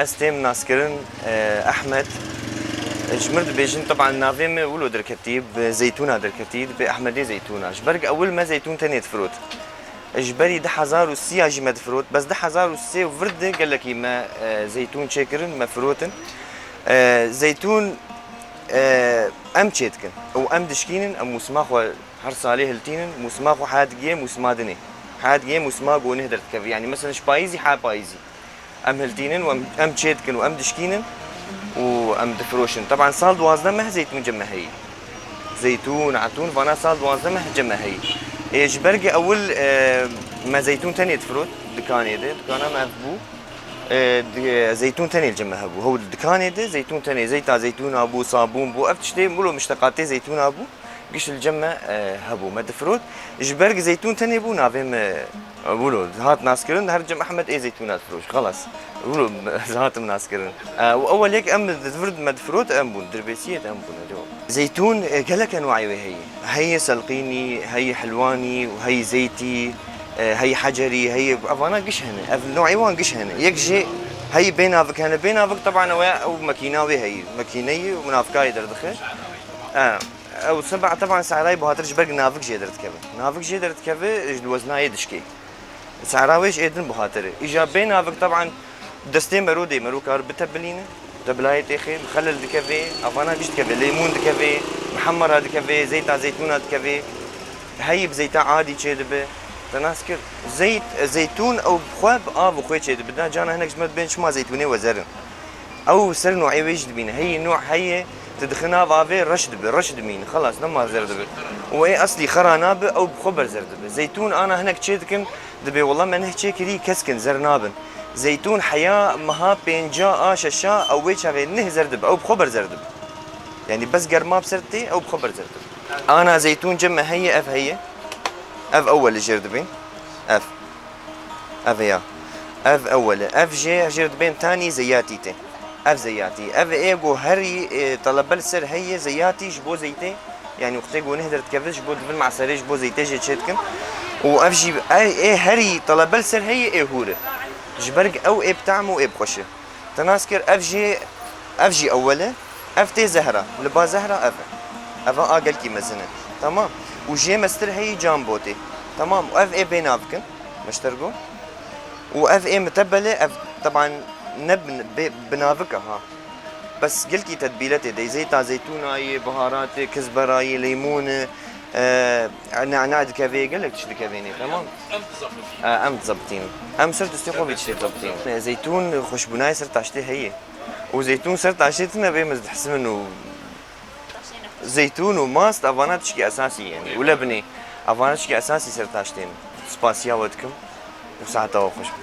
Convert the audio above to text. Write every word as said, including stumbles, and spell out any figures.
Ez têm naskirin, Ehmed. Ji mir dibêjin, teban navê min wilo derketî, bi zeytûna derketî, dibê Ehmedê Zeytûna. Ji ber ku ewil me zeytûn tenê difirot. Ji berî du hezar û sî ya jî me difirot, bes du hezar û sê û vir de gelekî me, e, zeytûn çêkirin, me firotin. E, zeytûn, e, em çêdikin û em dişkînin, em mûsima xwe her salê hiltînin, mûsima xwe heya digihê mûsima dinê. Heya digihê mûsima ku neh derdikeve. Yanî, mesela, ji payîzî heya payîzî. Em hiltînin û em, em çêdikin û em dişkînin û em difiroşin. Teban sal duwazdeh meh zeytûn cem me heyî. Zeytûn, etûn, vana sal duwazdeh meh cem me heyî. Ê, ji ber ku ewil, e, me zeytûn tenê difirot dikanê de, dikana me ev bû. E, di-, zeytûn tenê li cem me hebû. Hew dikanê de zeytûn tenê, zeyta zeytûna bû, sabûn bû, ev tiştê wilo mişteqatê zeytûna bû. Giş li cem me, e, hebû. Me difirot. Ji ber ku zeytûn tenê bû, navê me, e, wilo dihat naskirin, dihat cem Ehmed ê zeytûna difiroş. Xelas. Wilo dihatim naskirin. E, û ewel yek em di vir me difirot, em bûn. Dirbêsiyê de em bûn. Alo. Zeytûn, e, gelek enwayê wê heye. Heye selqînî, heye hilwanî û heye zeytî, e, heye hecerî, heye, evana giş hene. Ev no'ê wan giş hene. Yek jê heye bê navik hene. Bê navik teban ew ya, ew mekîna wê heye. Mekîneyî û navika yê derdixe. E, Ew seba teban sehrayê buhatir ji ber navik jê derdikeve. Navik jê derdikeve, ji li weznayê dişkê. Sehra wê ji ê din buhatir e. Îja bê navik teban destê mero dê, mero kar bitebilîne. Tebilayê têxê, mixelil dikeve, avana giş dikeve, lêmûn dikeve, mihemera dikeve, zeyta zeytûna dikeve. Heyî bi zeyta adî çêdibe. Te nas kir. Zeyt, zeytûn ew bi xwe bi av û xwê çêdibe. Da cana hinek ji me dibên çima zeytûnê wezer in. Ew ser no'ê wê jî dibîne. Heyî no' heye, tu dixî nav avê reş dibe, reş dimîne. Xelas, nema zer dibe. Û ê eslî xera nabe, ew bi xwe ber zer dibe. Zeytûn ana hinek çê dikin, dibê wela me neh çê kirî, kesk in, zer nabin. Zeytûn heya meha pênca a şeşa, ew wê çaxê neh zer dibe, ew bi xwe ber zer dibe. Yanî bes germa bi ser tê, ew bi xwe ber zer dibe. Ana zeytûn cem me heye, ev heye. Ev ewel li jêr dibên. Ev. Ev ya. Ev ewel e. Ev jê, jêr dibên tanî zeyatî tê. Ev zeyatî. Ev ê ku herî, e, telebel ser heye zeyatî ji bo zeytê. Yanî wextê ku neh derdikeve ji bo divin me'serê ji bo zeytê jê çêdikin. Û ev jî ê, ê herî telebel ser heye ê hûr e. Ji ber ew ê bi tehm û ê bi xweş e. Te nas kir, ev jî, ev jî ewel e. Ev tê zehra. Li ba zehra ev e. Eva a gelkî mezin e. Tamam. Û jê mestir heyî cambotê. Tamam. Ev ê bê navikin. Meştergo. Û ev ê mitebel e. Ev teban ne bin-, bê-, binavik e ha. Bes gelkî tedbîle tê de. Zeyta zeytûnayê, biharatê, kizberayê, lêmûn e. E, nana dikevê, gelek tişt dikevênê, tamam? Em dizebitînin. E, em dizebitînin. Em ser destê xwe vê tiştê dizebitînin. E, zeytûn xweşbûnayê ser taştê heye. Û zeytûn ser taştê tune bê min dihisimin û zeytûn û mast, evana tişkî esasî, yanî. Û lebnê, evana tişkî esasî ser taştê ne. Spasiya we dikim û saeta we xweş be.